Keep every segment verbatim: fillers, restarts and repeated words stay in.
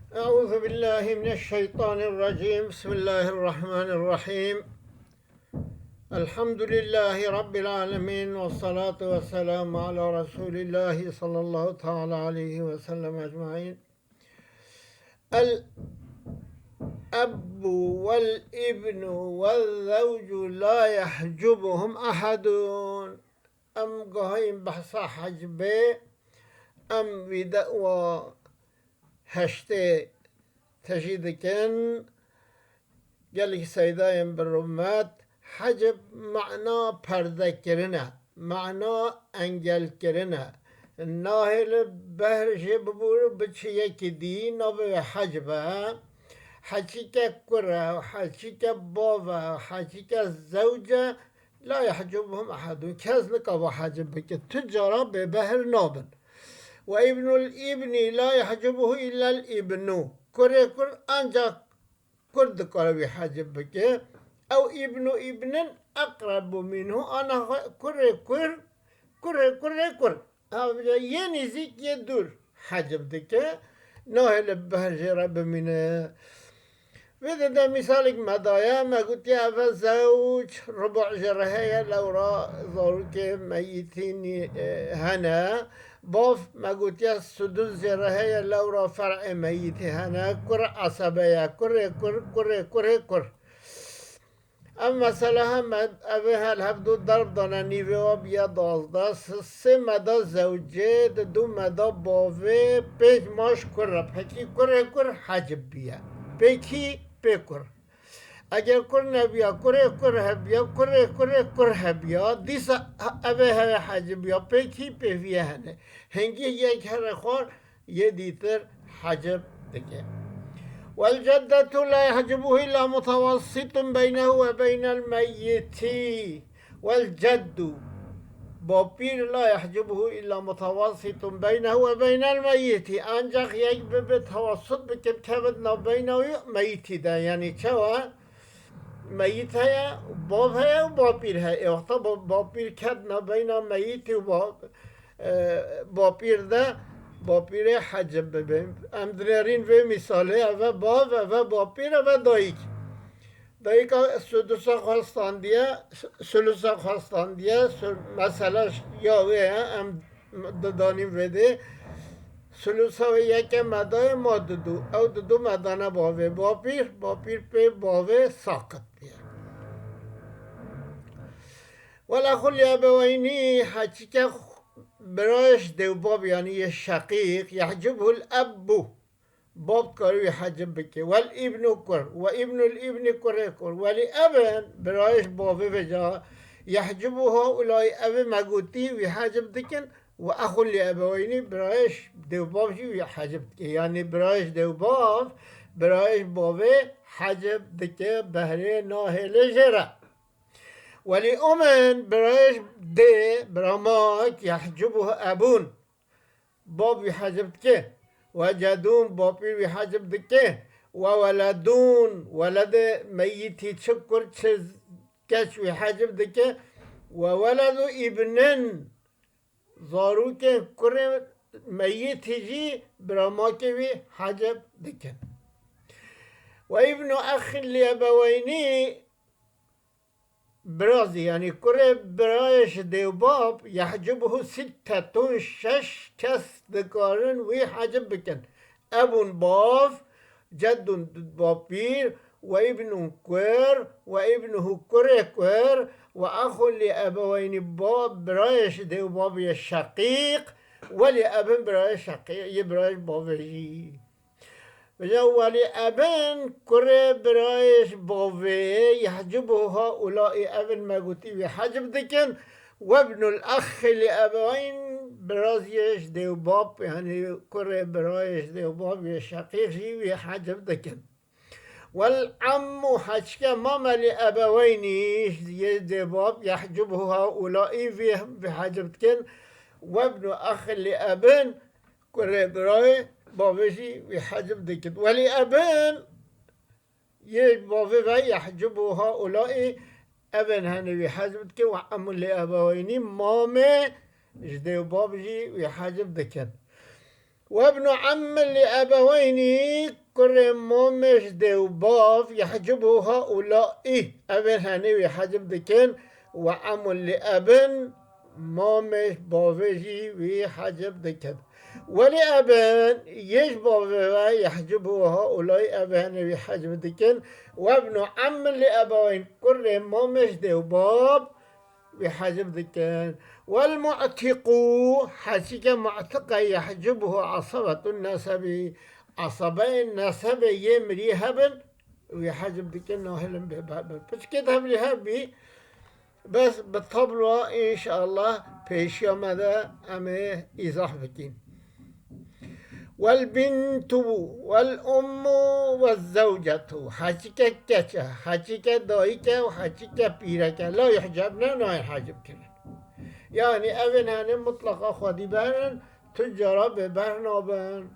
أعوذ بالله من الشيطان الرجيم. بسم الله الرحمن الرحيم. الحمد لله رب العالمين، والصلاة والسلام على رسول الله صلى الله تعالى عليه وسلم أجمعين. الأب والابن والزوج لا يحجبهم أحد. Em gahayên behsa hecbê, em vîdeoya heştê tejî dikin. Gelek seydayên bi rûmet, hecb mana perdekirin e, mana engelkirin e. Nahêle behr jê bibû biçi yekî dî, navê wê hecb e. Heçîke kur e, heçîke bav e, heçîke zewc e, la yehcubuhum ehedun. Kes nikava hecb bike. Tu cara bêbehr nabin. Ve ibnul ibni la yehcubuhu illel ibnu. Kurê kur ancak kur dikare wî hecb bike. Ew ibnu ibnin eqrebu minhu. Ana xwe kurê kur, kurê kurê kur. Ew yê nêzîk yê dûr hecb dike. Nahêle behr jê re bimîne. Vê de de mîsalek me daye, me gotiye eve zewc, rubu jê re heye, lewra zarokê meyîtî nî-, e, hene. Bav me gotiye sudus jê re heye, lewra fer'ê meyîtî hene. Kur esebe ye, kurê kur, kurê kurê kur. Ev mesele heme, ev ê hel hevdu derb dane, nîvê wa biye duwazdeh, s-, sê meda zewcê, di du meda bavê, pênc maş kur re. Pekî kurê kur hecb biye. Pêkî pê kur. Eger kur nebiya, kurê kur hebiya, kurê kurê kur hebiya, dîsa ev ê heye hecb biya. Pêkî pêviye hene. Hingî yek here xwar, yê dîtir hecb dike. Wel ceddetu la yehcubuhu illa mutawassitun beynehu ve beynel meyyiti. Wel ceddu. Bapîr la yehcubuhu illa mutawassitun beynehu ve beynel meyyiti. Ancak yek bibe tewassut bike, bikevit navbeyna wî meyitî de. Yani çawa? Meyit heye, bav heye û bapîr heye. Ê wexta ba-, bapîr ket navbeyna meyitî û ba-, e, bapîr de, bapîrê hecb bibe. Em dinêrîn vê mîsalê, eve bav, eve bapîr, eve dayik. Dayika sudusa xwe standiye, su-, sulusa xwe standiye, su-, mesela ş-, ya wê ye, em didanîn vê dê. Sulusa wê yeke medayê ma didu. Ew didu medane bavê bapîr, bapîr pê bavê saqit biye. Wela xulî ebeweynî heçîke birayê ji dêwbab, yanî yê şeqîq, yehcibhul ebbu. Bab dikare wî hecib bike. Wel îbnu kur. Ve îbnul îbni kurê kur. Welî ebin, birayê ji bavê vêca. Yehcibu haulai, evê me gotî wî hecib dikin. Ve exul li ebeweynî, birayê ji dêwbab jî wî hecib dike. Yanî birayê ji dêwbab, birayê ji bavê hecib dike, behrê nahêle jê re. Welî umin, birayê ji dê, biramak, yehcibuhu ebûn. Bab wî hecib dike. Ve cedûn, bapîr wî hecib dike. Ve weledûn, weledê meyîtî çi kur çi keç wî hecib dike. Ve weledu îbnin, zarokên kurê meyîtî jî biramakê wî hecib dikin. Ve îbnu exin li ebeweynî, birazî, yanî kurê birayê ji dêwbab, yehcibuhu sittetun, şeş kes dikarin wî hecib bikin. Ebûn bav, ceddun bapîr, ve îbnun kur, ve îbnuhu kurê kur, ve exun li ebeweynî bab, birayê ji dêwbab yê şeqîq, welî ebin birayê şeqîq, yê birayê bavê jî. Vêca welî ebin kurê birayê ji bavê, yehcibuhu haulai, evin me gotî wî hecib dikin. Webnul exi li ebeweyn, biraziyê ji dêwbab, yanî kurê birayê ji dêwbab yê şeqîq jî wî hecib dikin. Wel emmu heçke mame li ebeweynî, yê dêwbab, yehcibuhu haulai, vî, vî hecib dikin. Webnu exi li ebin, kurê birayê bavê jî wî hecib dikin. Welî ebin yê bavê ve yehcibu haulai, evên hene wî hecib dikin, ve emun li ebeweynî, mamê ji dêwbab jî wî hecib dikin. Webnu emmin li ebeweynî, Kurê mamêş dê û bav yehcibu haulai. Evên henê wî hecib dikin. Ve emun li ebin, mamêş bavê jî wî hecib dikin. Welî ebin, yê ji bavê ve yehcibu haulai, evên henê wî hecib dikin. Ve ibnu emin li ebaweyn, kurê mamêş dê û bav wî hecib dikin. Wel mu'tiqu, heçîke mu'tiqe yehcibuhu asabetun nesebi. Asabeyên nesebê yê mirî hebin, wî hecib dikin, nahêlin bê hebin. Piçikê tevlî hebî, bes bi tabloa înşallah pêşiya me de em ê îzah bikîn. Wel bintu, wel ummu, wel zewcetu. Heçîke keç e, heçîke dayik e û heçîke pîrek e. La yuhcebne, nayên hecib kirin. Yanî evên henê mutlaqa xwedî berin, tu cara bêbehr nabin.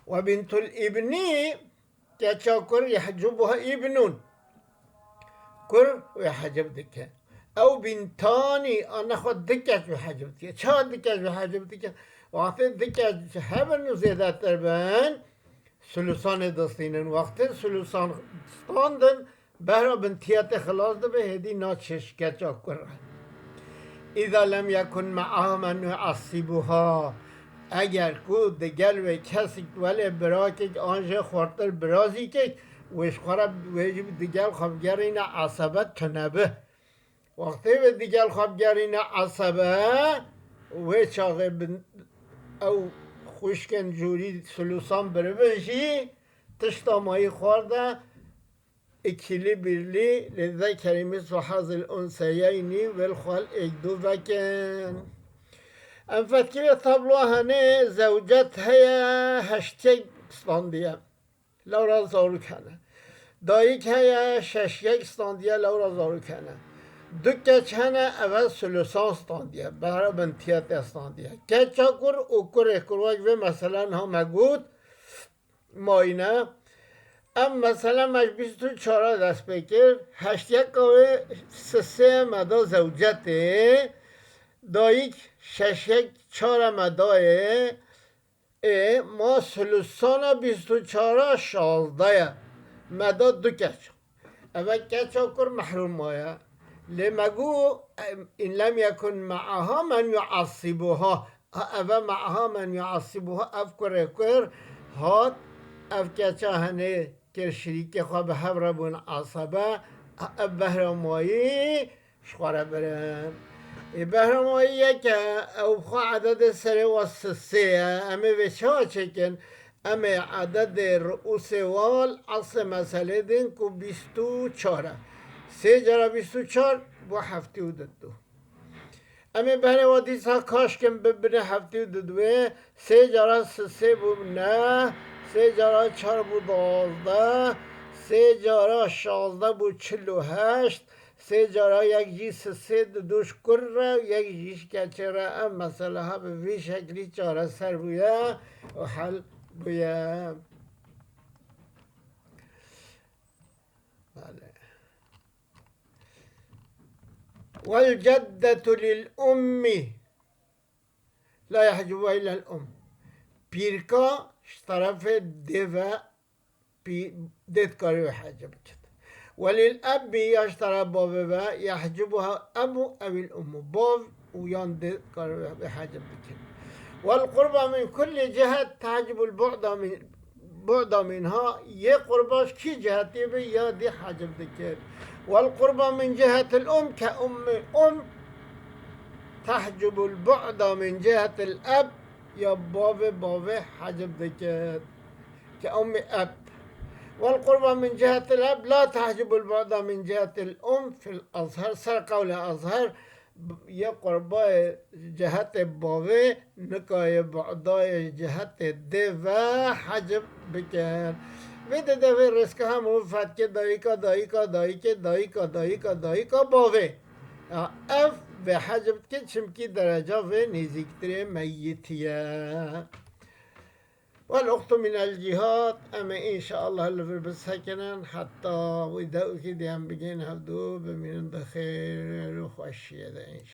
Ve bintul ibni, keça kur, yehcubuha ibnun. Kur wê hecib dike. Ew bintanî, a nexwe du keç wê hecib dike. Ça du keç wê hecib dike? Wextê du keç hebin û zêdetir bin, sulusanê distînin. Wextê sulusan standin, behra bintiyetê xilas dibe, hêdî naçe ji keça kur re. Îza lem yekun me'aha men yu'assibuha. Eger ku digel wê kesik welê birakek an jê xurtir birazîkek, wê ji xwe re, wê jî digel xwe bigerîne esebe tune bi. Wextê wê digel xwe bigerîne esebe, wê çaxê bin ew xwişkên jûrî sulusan biribin jî tişta mayî xwarde, ikili birli li zekeri mislu hazil unseyeynî, wê li xwe êk du vekin. Em fetkî vê tabloa henê, zewcet heye, heştiyek standiye, lewra zarok hene. Dayik heye, şeşiyek standiye, lewra zarok hene. Du keç hene, eve sulusan standiye, behra bintiyetê standiye. Keça kur û kurê kur, wek vê mesela niha me got, mayîne. Em mesela me ji bîst û çar dest pê kir, heştiyeka wê sisê me da zewcetê, dayik şeşiyek çar me dayê, ê ma sulusana bîst û çar şazdeh ye. Me da du keç. Eve keça kur mehrûm maye. Lê me got, em, in lem yekun me'aha men yu'assibuha. A, eve me'aha men yu'assibuha, ev kurê kur hat, ev keça henê kir şirîkê xwe bi hev re bûn asebe, a, ev behra mayî ji xwe re birin. Ê behra mayî yek e, ew bi xwe ededê serê wa sisê ye. Em ê vê çawa çêkin? Em ê ededê riûsê wal eslê meselê din ku bîst û çar e. Sê cara bîst û çar bû heftê û du. Em ê berê we dîsa kaşkin bibine heftê û du wê, sê cara sisê bû neh, sê cara çar bû duwazdeh, sê cara şazdeh bû çil û heşt, sê cara yek jî sisê di du ji kur re û yek jî ji keçê re. Ev mesele ha bi vî şeklî çareser bûye û hel bûye. Belê. Wel ceddetu lil ummi la yehcubuha illa l um. Pîrka ji terefê dê ve pî-, dê dikarî wê hecib bikit. Welil ebbi, ya ji tera bavê ve, yehcubuha ebu ewil ummu. Bav û yan dê dikarî wê hecib bikin. Wel qurba min kulli cihet tehcibul bu'da min, bu'da minha, yê qurba ji kî cihetê be ya dê hecib dikir. Wel qurba min cihetil um ke ummi um tehcibul bu'da min cihetil eb, ya bavê bavê hecib dikir. Ke ummi eb. Wel qurba min cihetil eb la tehcibul bu'da min cihetil um fil azher. Ser qewlê azher, b-, yê qurbayê cihetê bavê nikayê bu'dayê cihetê dê ve hecib bikin. Vê de devê rêzke hemû fetkê dayika, dayika, dayikê, dayika, dayika, dayika bavê. Ya ev vê hecib dike, çimkî dereca vê nêzîktirê meyitî ye. Wel uxtu minel cîhat, em ê înşeallah li vir bisekinin heta wî dewkî dê em bigihên hevdû bimînin di xêr û xweşiyê de înşeallah.